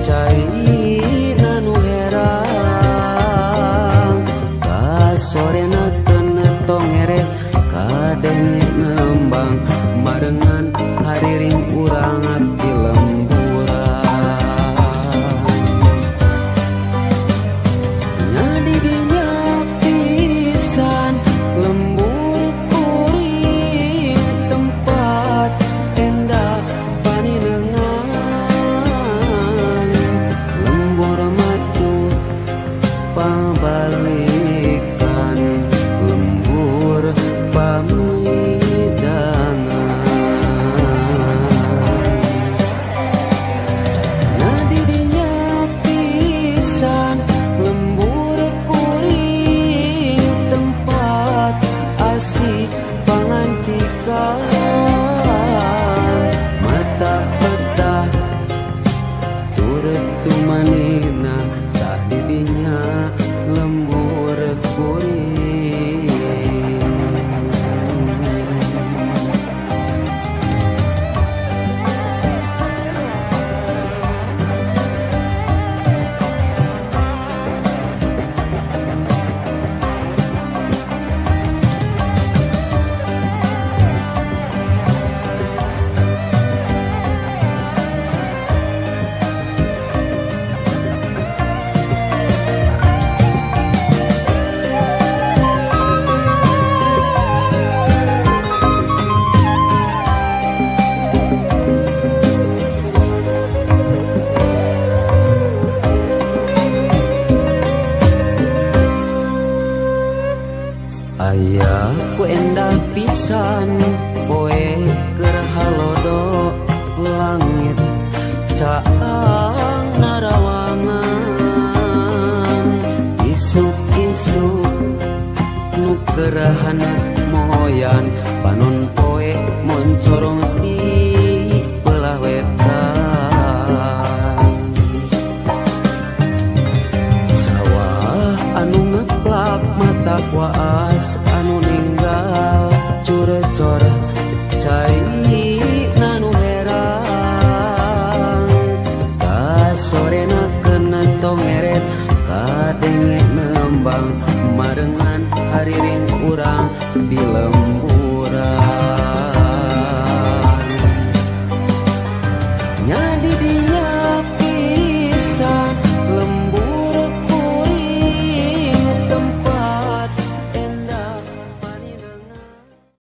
cai nanu herang kasorena kena tongeret kadenge nembang barengan hariring urang di lemburan nyadidinya pisan lembur kuring tempat endah paninengan lembur matu pabalikan lembur pamidangan nadidinya pisan lembur kuring tempat asih pangancikan mata peta turut tumanina tah didinya lembur kuring. Ayahku endah pisan poe keur halodo langit caang narawangan isuk-isuk nu keur haneut moyan panon poe moncorong ti belah wetan sawah anu ngeplak mata kuas anu ninggal curecor cai nanu herang kasorena kena tongeret kadenge nembang marengan hariring urang di lembur.